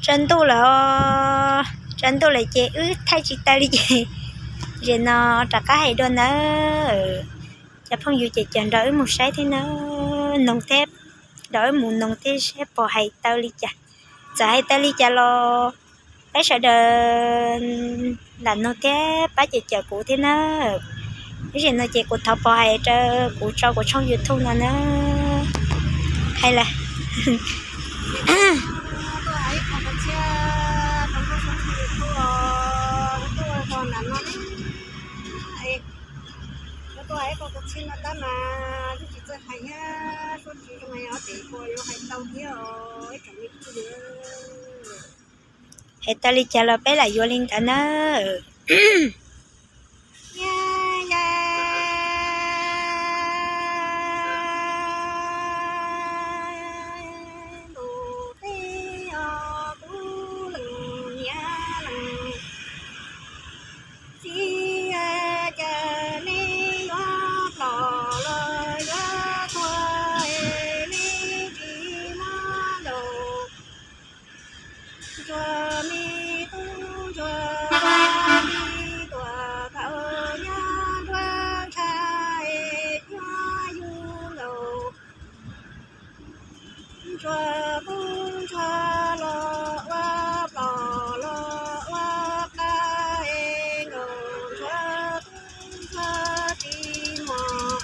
Tsaus ntuj lawm, tsaus ntuj lawm ces wb thaij tsis tau li ces, zem no rov qab hais dua nawb. Cov phooj ywg ces cov nrog wb mus saib thiab nawb, noog thiab, nrog wb mus noog thiab saib puas hais tau li cas. Txawm hais tau li cas los peb sawv daws lam noog thiab pab cawm cawm kuv thiab nawb. Ib zem no ces kuv thov pov hais rau kuv tso kuv tshooj YouTube no nawb. Hais lawm. Hais tau li cas los peb lam yuav li ntawd nawb. Tsis cas nej yuav plam los yuav tuag es nej tsis mob ncaus. Ntsuag me tub ntsuag, me tuam thaum nyob nruab ntsha es nyob yug nkaus. Ntsuag tub ntsuag los ua plam los ua qab es nkaus, ntsuag tub ntsuag tsis mos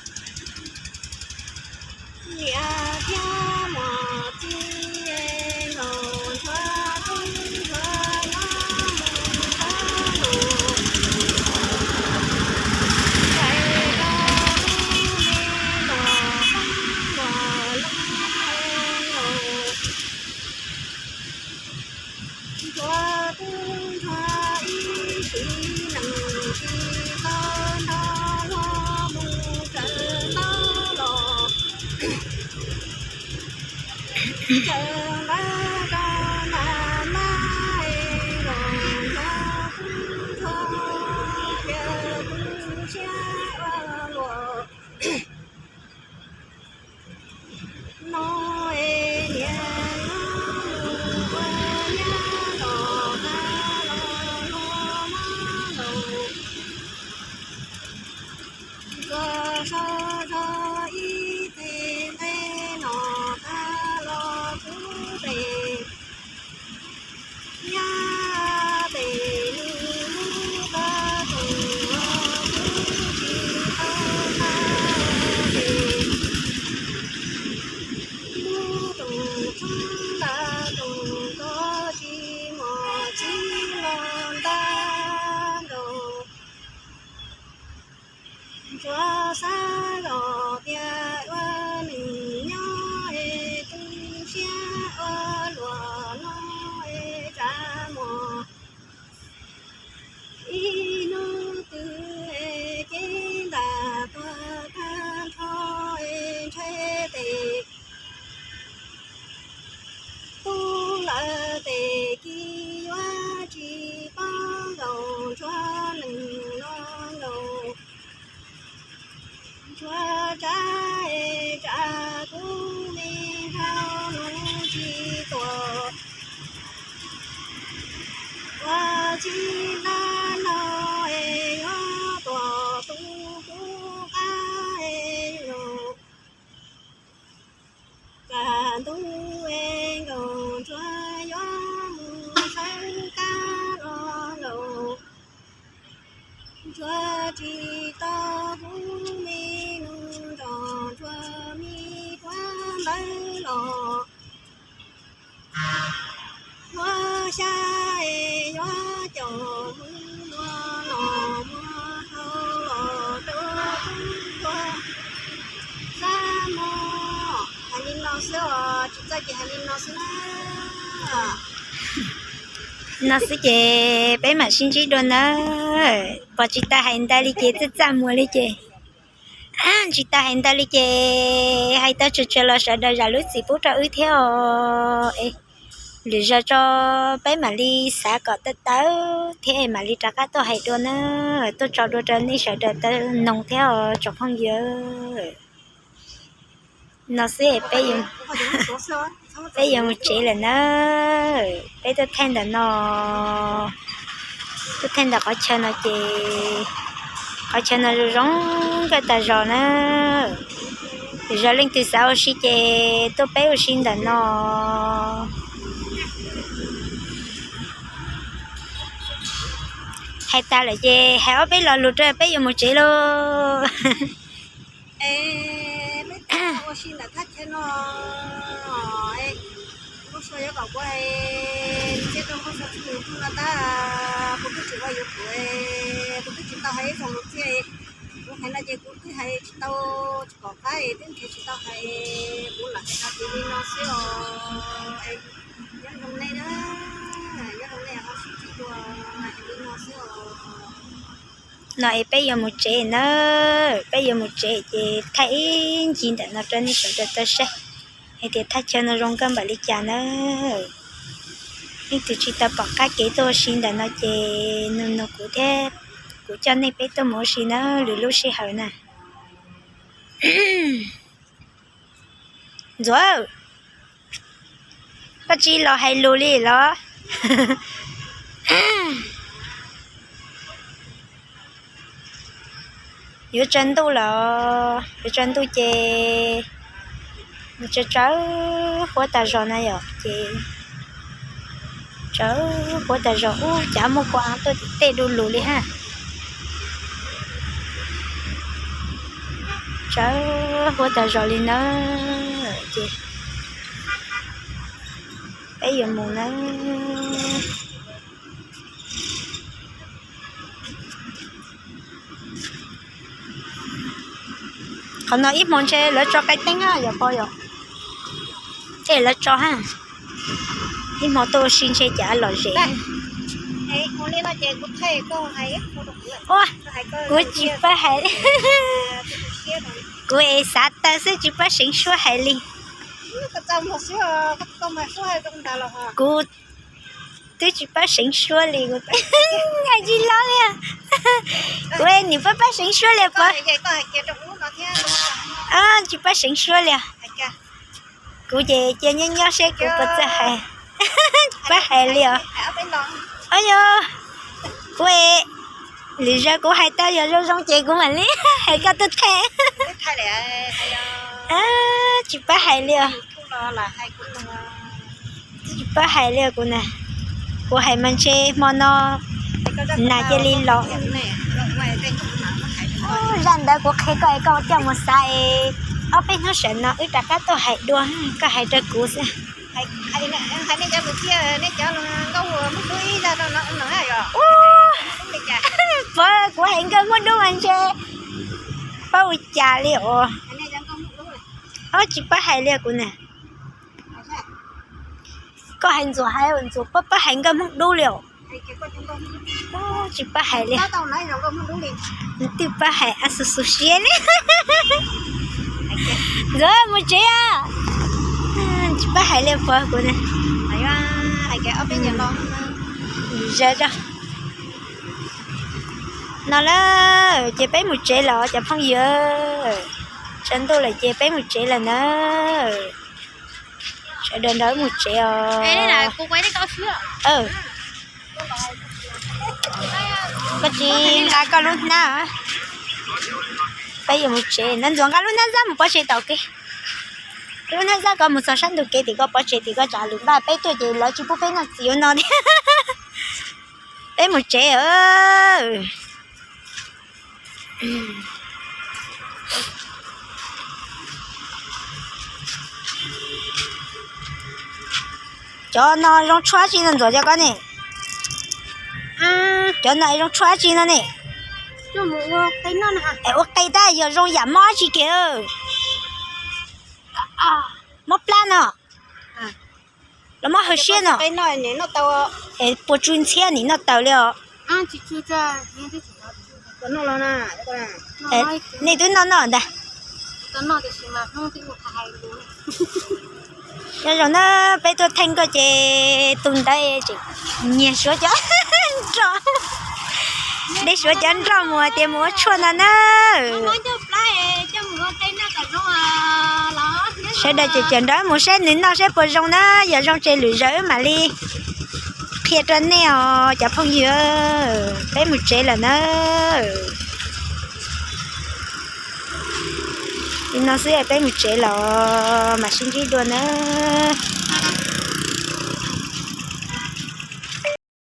niam thiab mos txiv es nkaus, ntsuag tub ntsuag nyob mus sab nkaus. Ncaim rau lub me ntom poob ntom loo es nkaus. Ntsuag tub ntsuag ib sim neej tsis tau nrog luag mus raws ntaub los. Tsaws ntaub rau nram mab es nkaus, ntsuag tub ntsuag cia kuv siab ua luam. No es niam nyob mus ua nyab los tag los luag mob nkaus. Ntsuag so zog ib teg nqe no tag los kuv pem nyab pem nws lub qab toom los kuv tsis tau tag pem lub toom tshoob nta toom koj tsis mos txib los ntag nkaus. Ntsuag xav zoj tias ua neej nyob es tu siab ua luam no es tsa mos. Ib hnub twg es cev ntam tuag tag nrho es ntshai tes tub lawv tes kis yuav tsis paub nkaus ntsuag neej no nkaus. Ntsuag tsa es tsa kuv me nrauj nus tsis tuam ua txij ntab no es yuav tuam tu kuv qab es yuav Kaj ntug es nkaus ntsuag yuav mus sawv kab los nkaus. Ntsuag tsis tau kuv me nus nrog ntsuag me kuab npawb los. Muab xyab es yuav caum mus muag los muag hau los rau ntsuag sab no. Hais li no xwb os, tsis txawj ces hais li no xwb na. No xwb ces peb mam sib ntsib dua nawb. Pom tsis tau hais ntau li ces txaj txaj muag li ces, tsis tau hais ntau li ces hais tau tsawg tsawg los sawv daws zam lub txim pub rau wb thiab os. Lwm zaus tso peb mam li xav kom tawv tawv thiab mam li rov qab tuaj hais dua na, tuaj tso dua rau nej sawv daws tau noog thiab os tsoom phooj ywg. No xwb peb, peb yuav mus tsev lawm nawb. Tuaj thaij ntawm no, tuaj thaij ntawm qhov chaw no ces qhov chaw no zoo zoo nkauj tas zog na. Yog leej twg xav ua si ces tuaj peb ua si ntawm no. Hais tas lawm ces hais ob peb lo lus rau peb yuav mus tsev lauj. Es peb ua si ntawm thaj chaw no, Nkauj Sua yuav kom kuv hais ntxiv rau Nkauj Sua txhua tus no tab, kuv twb tsis ua YouTube, kuv twb tsis tau hais ib zaug lus txiaj. Kuv hais no ces kuv twb hais tsis tau, tsis pom qab es twb nrhiav tsis tau hais, kuv lam hais no ces li no xwb os. Nyob zoo nej na, nyob zoo nej ho sib ntsib dua, hais li no xwb os. No es peb yuav mus tsev na, peb yuav mus tsev ces thaij ib ncig ntawm no rau nej sawv daws tau saib hais tias thaj chaw no zoo nkauj npaum li cas na. Leej twg tsis tau pom qab kev tuaj ua si ntawm no ces nug nug kuv thiab, kuv coj nej peb tuaj mus ua si na lwm lub sij hawm na. Ntxuav, koj tsis los hais lus li los? Yuav tsaus ntuj los, yuav tsaus ntuj ces nws tsaus tsaus huab tas zog na yom, ces tsaus huab tas zog ub, cas muaj kua tuaj tim tej du lug li hab. Tsaus huab tas zog li na, ces peb yuav mus na. Qhov no ib hmo ntshe lawv tso qe teeb yom, pog yom. Tej lawv tso ha, ib hmo tuaj ua si ntshe cas lom zem. Ua, kuv tsis paub hais, kuv es xav taw xwb tsis paub seev suab hais li. Kuv twb tsis paub seev suab li, kuv tsis lo li. Kuv es nws paub paub seev suab li pog. Tsis paub seev suab li. Kuv ces cia nyob nyob seb kuv puas txawj hais. Tsis paub hais li os. Yog, kuv es, lwm zaus kuv hais tau yog zoo zoo ces kuv mam li hais koj tuaj thaij. Tsis paub hais li os. Tsis paub hais li os kuv na. Kuv hais mas ntshe hmo no nas cia li los. Zaj ntawd kuv qhia koj es koj coj mus xav es ob peb hnub sawm no wb rov qab tuaj hais dua, koj hais rau kuv xwb. Puas kuv hais nkauj Hmoob Dub mas ntshe paub ua cas li os. Tsis paub hais li kuv na. Koj hais Ntxuam, hais Ntxuam paub paub hais nkauj Hmoob Dub li os. Tsis paub hais li. Nws twb paub hais a xu xu siab li. Ntxuam mus tsev a. Tsis paub hais li pog kuv na. Zaws rau no lawm ces peb mus tsev lawm cov phooj ywg. Tsaus ntuj lawm ces peb mus tsev lawm na. Sawv daws nrog wb mus tsev os. Koj tsis nqa koj lub hnab. Peb yuav mus tsev na, Ntxuam nqa lub hnab zab mus pov tseg tom kev. Lub hnab zab koj mus txog sab ntug kev tim koj pov tseg tim koj tsam lwm npaj peb tuaj ces lawv tsis pub peb noj txiv ua no thiab. Peb mus tsev. Cov no zoo tshuaj tsi no Ntxuam cov koj ne? Cov no zoo tshuaj tsi no ne? Es ua qe tab yog zoo yam mob tsi kiag. Mob plab no. Los mob hawv siab no. Es puas tsw ntxhiab nim noj taws li os? Nej twb noj noj ntag. Nyob zoo na, peb tuaj theej koj ces tus ntawd tseem nyiag suav cov nroj, dej suav cov nroj mus tias mus ua tshuaj no na. Sawv daws cem cem nrog mus saib nws noj saib puas zoo na, yog zoo ces lwm zaus wb mam li qhia rau nej os cov phooj ywg. Peb mus tsev lawm na. Li no xwb peb mus tsev los mam sib ntsib dua nawb.